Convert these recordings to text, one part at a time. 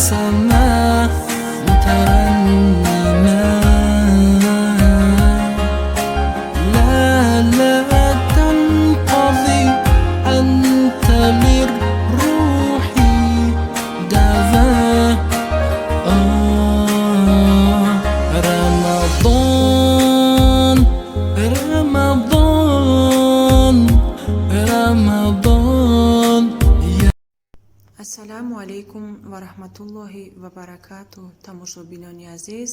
السماء مترنما. لا لا تنقضي، أنت للروح دواء. آه رمضان رمضان رمضان. Ассалому алайкум ва раҳматуллоҳи ва баракату. Тамошобинони азиз,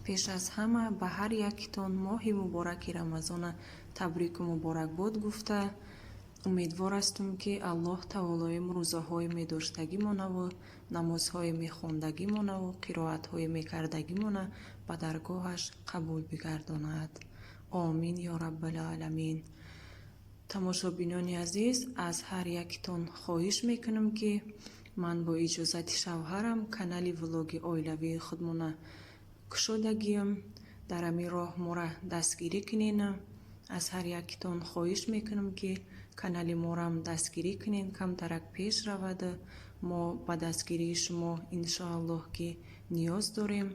пеш аз ҳама ба ҳар якитон моҳи мубораки Рамазона табрику муборакбод гуфта, умедвор ҳастум, ки Аллоҳ таолоим рӯзаҳои медоштагимонаву намозҳои мехондагимонаву қироатҳои мекардагимона ба даргоҳаш қабул бигардонад. Омин ё раббалъаламин. Тамошобинони азиз, аз ҳар якитон хоҳиш мекунам, ки ман бо иҷозати шавҳарам канали влоги оилавии худмона кушодагиям. Дар ҳамин роҳ мора дастгирӣ кунен. Аз ҳар якитон хоҳиш мекунам, ки канали морам дастгирӣ кунен, камтарак пеш равад. Мо ба дастгирии шумо, иншоаллоҳ, ки ниёз дорем.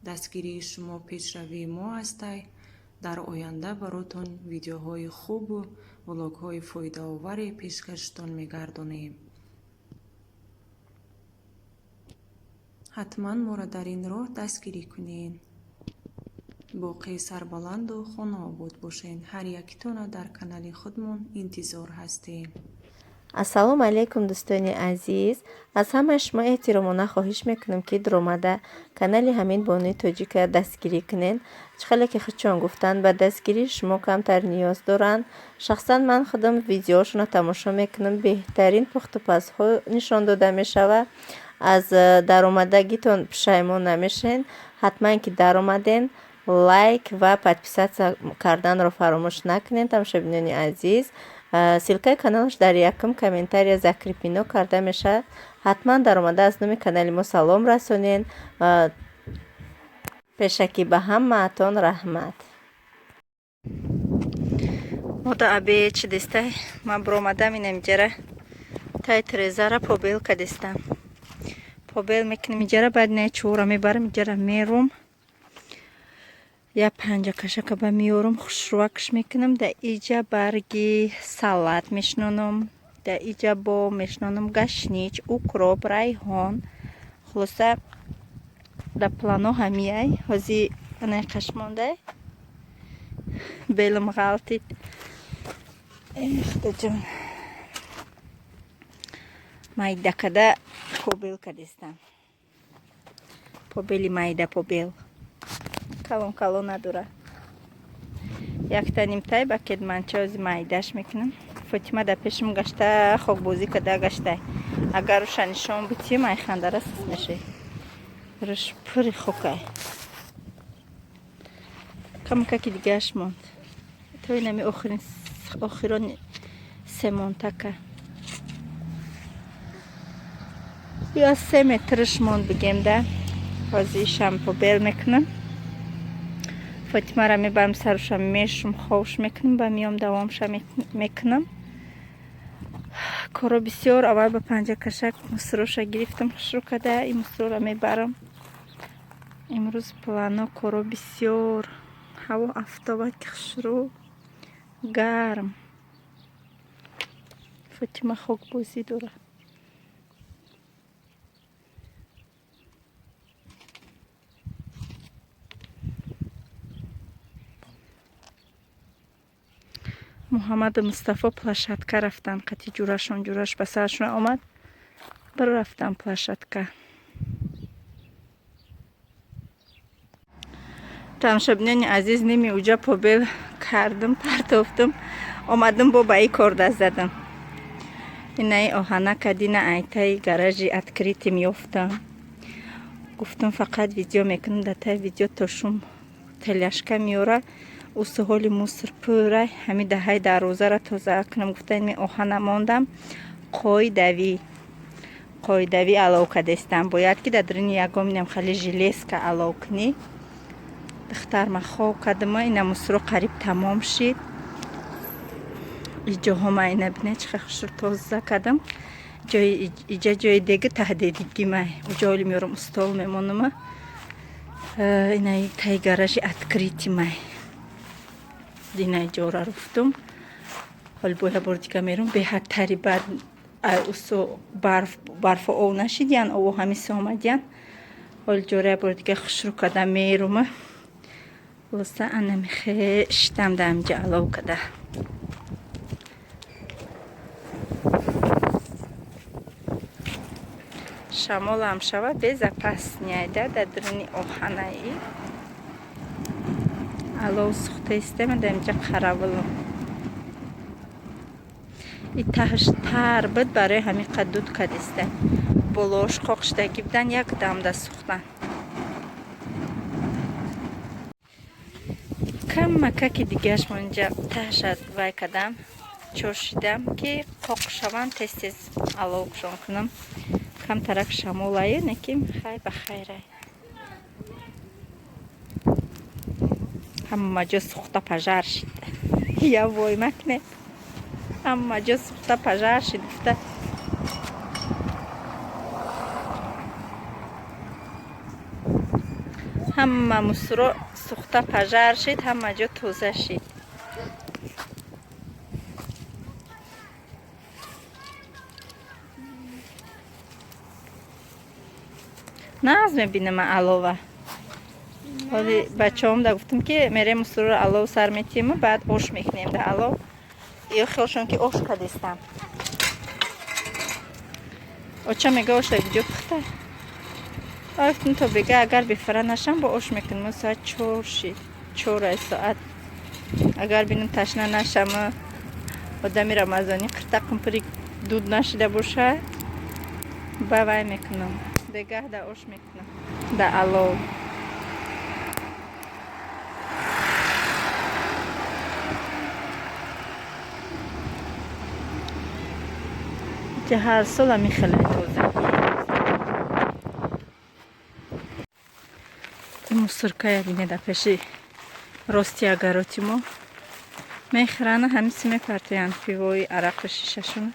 Дастгирии шумо пешравии мо ҳастай. Дар оянда баротон видеоҳои хубу влогҳои фоидаоваре пешкаштон мегардонем. Ҳатман моро дар ин роҳ дастгирӣ кунед. Боқӣ сарбаланду хонаобод бошед. Ҳар якитона дар канали худмон интизор ҳастем. Ассалому алайкум, дӯстони азиз. Аз ҳамаи шумо эҳтиромона хоҳиш мекунам, ки дуромада канали ҳамин бонуи тоҷика дастгирӣ кунед. Чӣ хеле ки худшон гуфтанд, ба дастгирии шумо камтар ниёз доранд. Шахсан ман худам видеоҳошонро тамошо мекунам, беҳтарин пухтупазҳо нишон дода мешавад. Аз даромадагитон пушаймон намешавед. Ҳатман ки даромаден, лайк ва подписаться карданро фаромӯш накунед, тамошобинони азиз. Ссылкаи каналаш дар якум комментария закреплено карда мешавад. Ҳатман даромада аз номи канали мо салом расонед. Пешакӣ ба ҳамаатон раҳмат. Мода абе чӣ дестай? Ман биромадам, инамиҷара тай трезара побел кадестам. Побел мекунем иҷара, баъд ина чора мебарам, иҷара мерум. Я панҷа кашака ба меорум, хушрӯакш мекунам. Да иҷа барги салат мешинонам. Да иҷа бо мешинонам гашнич, укроп, райҳон. Хулоса, да плано ҳамияй. Ҳози анаи қашмондай. Белам ғалтид. Худоҷон. Майда када побел кадестам. Побели майда побел. Калон калон надора. Якта нимтай ба кедманча ози майдаш мекунам. Фотима да пешим гашта, хокбозӣ када гаштай. Агар уша нишон бутим, ай хандара сис мешавӣ. Руш пури хокай. Камакаки дигааш монд. То инами охирин охирони семонтака. Ё 3 метрш монд бигем да. Ҳозир ишам побел мекунам. Фотимаро мебарам, саруша мешум, ховш мекунам, ба миём давомша мекунам. Коро бисёр. Аввал ба панҷа кашак мусроша гирифтам, хушрӯ када и мусрора мебарам. Имрӯз плано коро бисёр. Ҳаво афтоба ки хушрӯ гарм. Фотима хокбозӣ дорад. Муҳаммаду Мустафо площадка рафтанд қати ҷурашон. Ҷураш ба сарашон омад, бір рафтан площадка. Тамошобинони азиз, ними уҷа побел кардам, партофтам, омадам, бо ба и кор даст задам. Инаи оҳана кадина айтаи гаражи открытым ёфтам. Гуфтам, фақат видео мекунам, дар таи видео то шум тележка меёра, усуҳоли мусор пурай. Ҳами даҳаи дарвозаро тоза кунам гуфта, ин оҳана мондам, қоидавӣ қоидавӣ алов кадестам. Бояд ки дар дуруни ягон инам хеле железка алов кунӣ. Духтарма хоб кардама, ина мусоро қариб тамом шид. Иҷоҳома ина бина, чӣ хел хушрӯ тоза кардам. Ҷои иҷа ҷои деги таҳдидигимай. Уҷо оли меёрам стол мемонама. Инаи таи гаражи открытый май. Динаи ҷора руфтум. Ҳоли бо я бор дига мерум беҳад тари бад усо барф барфо ов нашидиян, ово ҳамиса омадиян. Ҳоли ҷора я бор дига хушрӯ када мерума. Хулоса анамихе шитам да амҷа алов када. Шамолам шава безапас ниайда дар дуруни оҳанаи. Алов сӯхта истема дар инҷа қаравулам. И таҳш тар буд барои ҳамин қад дуд кадиста. Болоош қоқ шудагӣ будан як дамда сӯхтан. Каммакаки дигааш мо инҷа таҳша вай кардам, чошидам ки қоқ шаванд, тез тез алов кушон кунам. Камтарак шамолае, неким хай ба хайрай. Ҳама ҷо сӯхта пажар шид. Я вой макне. Ҳама ҷо сӯхта пажар шид гуфта. Ҳама мусро сӯхта пажар шид, ҳама ҷо тоза шид. Нағз мебинам алова. Ҳоли бачаҳом да гуфтам ки мерем мусроро алов сар метиҳему баъд ош мекунем да алов. Ё хелшон ки ош кадистам. Оча мега ош да куҷо пухта? Гуфтам то бега агар бефара нашам бо ош мекунем. Соат 4 шид. 4 соат. Агар бинам ташна нашам, одами рамазонӣ қирта қумпири дуд нашида боша, ба вай мекунам. Бегаҳ да ош мекунам. Да алов. Ҳар сол ҳамин хеле тозагӣ. Мусоркая бине дар пеши рости агароти мо мехӯранд, ҳамиси мепартоянд пивои арақу шишашона.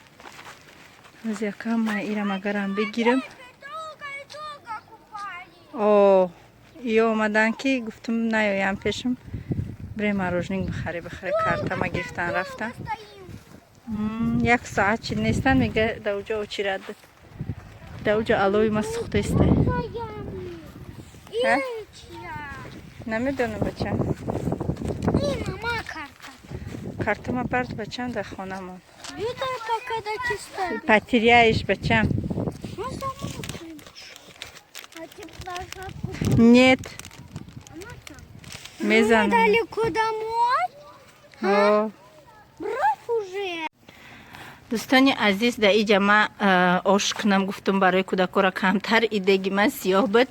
Ҳоз якам ман ирам агарам бигирам. О, ё омадан ки гуфтум наёям пешам. Бирем мороженик бихаре, бихаре картама гирифтан рафтан. Як соат чид нестан, мега да уҷо очирад буд. Да уҷо алови ма сӯхта иста. Намедонам бачам. Картама бард бачам дар хонамон. Потеряешь бачам. Нет. Мезанам. Далеко домой? О. Брось уже. Дӯстони азиз, дар иҷа ма ош кунам гуфтум барои кӯдакора камтар. И деги ман сиёҳ буд.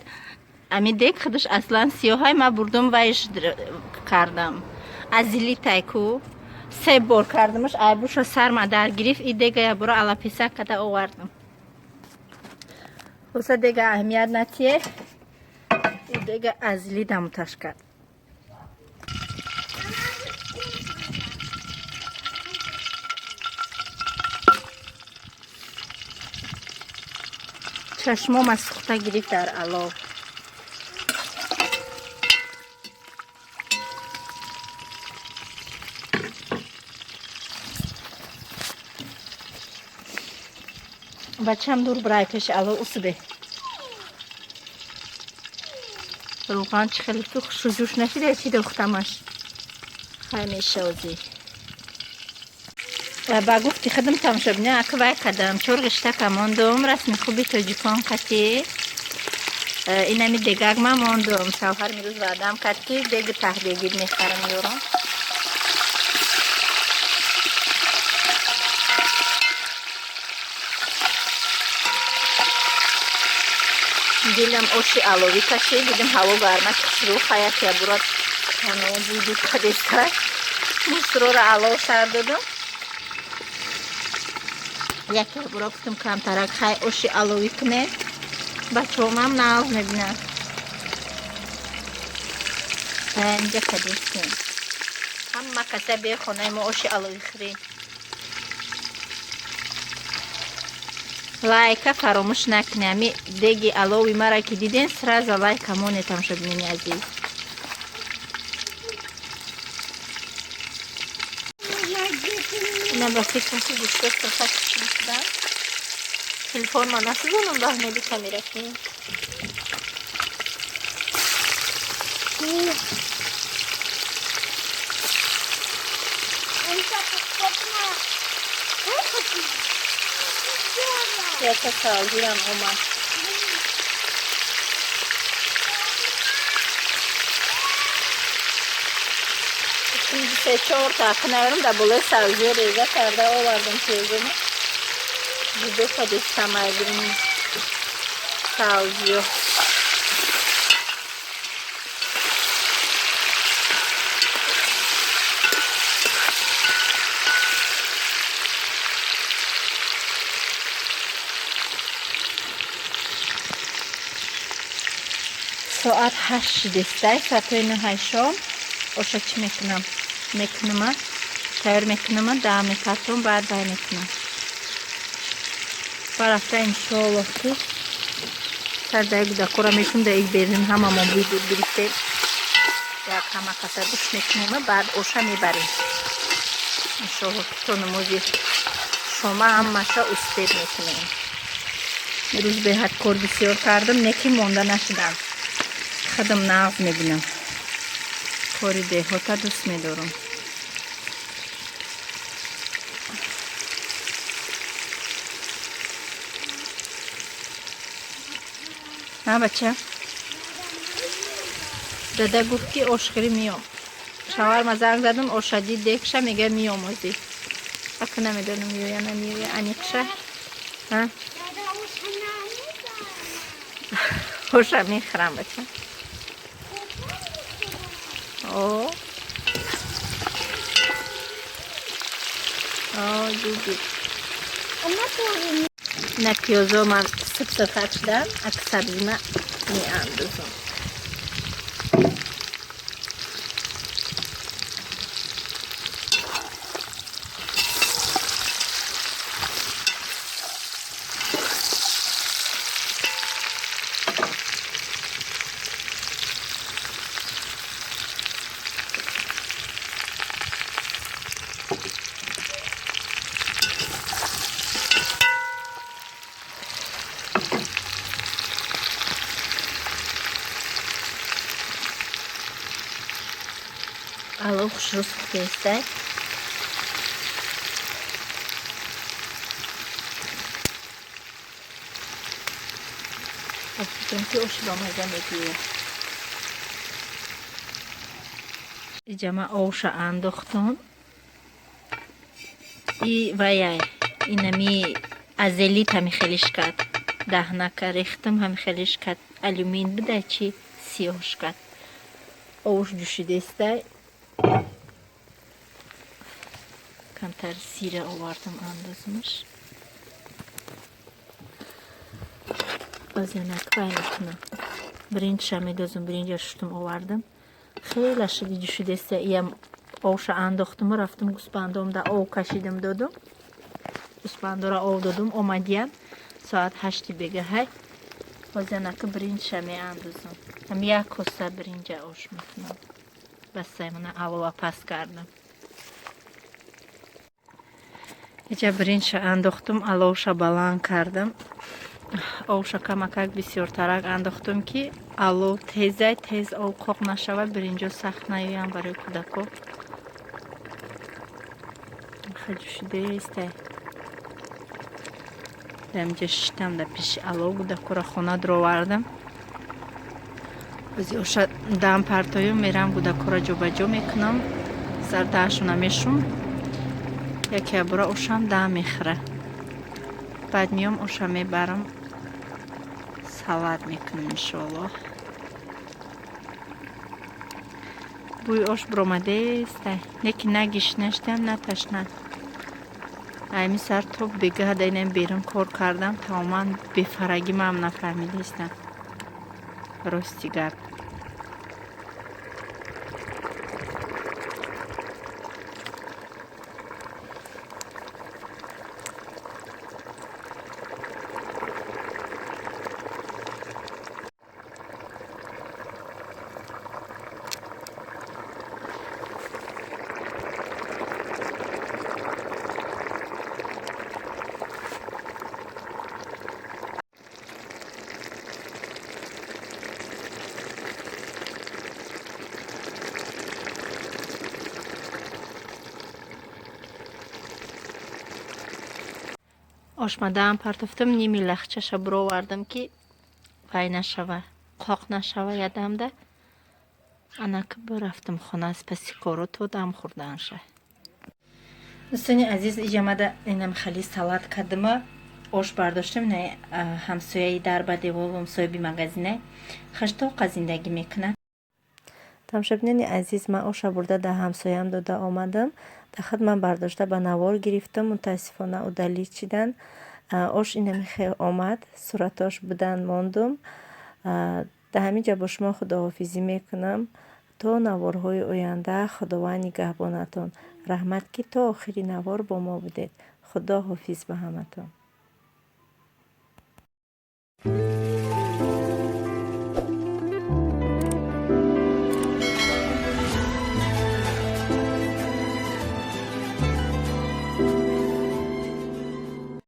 Ами дег худаш аслан сиёҳай, ма бурдум вайш кардам. Азилитай ку се бор кардамаш, айбуша сарма дар гирифт. И дега я бора алаписа када овардам. Хулоса дега аҳамият натие. И дега азили дамуташ кард. Чашмома сӯхта гирифт дар алов. Бачам дур брай пеши алов усбе. Рӯған чӣ хеле ки хушрӯ ҷӯш нашида, чӣ дохтамаш. Хай мешавзӣ. Ба гуфти худам тамошобино ака вай кардам, чор ғиштака мондум, расми хуби тоҷикон қатӣ. Инами дегак ма мондум. Шавҳар мирӯз ваъдам кард ки деги таҳдегид мехарам ёрам. Дилам оши аловӣ кашид, дидим ҳаво гармак хушрӯ, хаят ябурат ҳано буду кадеста. Мусрора алов сар додум. Яке буро гуфтум камтарак хай оши аловӣ кунед. Бачаҳомам нағз мебинанд. Инҷа кадистем. Ҳама каса бе хонаи мо оши аловӣ хӯред. Лайка фаромӯш накунед. Ами деги алови мара ки диден, сразу лайка монед, тамошобинони азиз. Ина ба фикрам ки гӯшто сурхак шудан. Телефон ма насӯзонам, баҳмеди камера ки. Яка савзирам омад. Се чорта акнаверам дар болои савзиё реза карда овардам пиёзома. Ҷудо кадистам айбирин савзиё. Соат 8 шидестай, соатҳои 9 шом. Оша чӣ мекунам? Мекунама, тайёр мекунама, даъ мепартом, баъд вай мекунам. Барафта иншоаллоҳ ки сар даи гудакора мешум, даи берин ҳамамон бӯй дур гирифтем. Як ҳама каса гӯш мекунема, баъд оша мебарем. Иншоаллоҳ ки то намози шома ҳамаша успед мекунем. Рӯз беҳад кор бисёр кардам, не ки монда нашудам. Худам нағз мебинам. Кори деҳота дӯст медорам. На бача? Дада гуфт ки ошхӯрӣ миём. Шаварма занг задам, ошади декша мега миём озӣ. Ака намедонам меоя намеоя аниқша. Ҳа? Оша мехӯрам бача. О. О, диди. На пиёзо ман сипсирхак шудам, ак сабзима меандозам. Алов хушрӯ сӯхтаистай. Фикрам ки оши ба маза мегӯяд. Иҷа ман овша андохтам. И ваяй, инами азелит ҳами хелиш кард. Даҳнака рехтам, ҳами хелиш кард. Алюмин буда чи сиёҳш кард. Овш ҷӯшидаистай. Камтар сира овардам андозмаш. Боз янак вай мекунам. Биринҷша медозам, биринҷа шуштум овардам. Хеле шиди ҷӯшидаиста. Иям овша андохтуму рафтум гӯспандом да ов кашидам додум. Гӯспандора ов додум, омадиям. Соат 8 бегаҳай. Боз янака биринҷша меандозам. Ҳам як коса биринҷа ош мекунам. Басай мана алова пас кардам. Иҷа биринҷша андохтум, аловша баланд кардам. Овша камакак бисёртарак андохтум ки алов тезай, тез ов қоқ нашавад, биринҷо сахт наёянд барои кӯдако. Хаҷӯшидаистай. Дар инҷа шиштам дар пеши алов, гудакора хона дуровардам. Бози оша дам партоюм, мерам гудакора ҷобаҷо мекунам, сардаашона мешум. Яке абура ошам дам мехӯра. Баъд миём оша мебарам, салат мекунам иншоаллоҳ. Бӯи ош биромадестай, лекин на гишна шудам, на ташна. Ами сар то бегаҳ да инам берун кор кардам, тамоман бефарагӣ маам нафаҳмидаистам. Рости гап. Ошмадаам партофтам, ними лахчаша буровардам, ки вай нашава, қоқ нашава ядамда. Анака бирафтам хона аз паси кору то дам хӯрданша. Дӯстони азиз, иҷамада инам хали салат кардима, ош бардоштам. Ина ҳамсояи дар ба деволум, соҳиби магазине, хаштоқа зиндагӣ мекунад. Тамошобинони азиз, ман оша бурда дар ҳамсоям дода омадам. Дар худ ман бардошта ба навор гирифтам, мутаассифона, удалить шидан. Ош инами хел омад, суратош будан мондум. Дар ҳамин ҷо бо шумо худоҳофизӣ мекунам то наворҳои оянда. Худованд нигаҳбонатон. Раҳмат, ки то охири навор бо мо будед. Худо ҳофиз ба ҳаматон.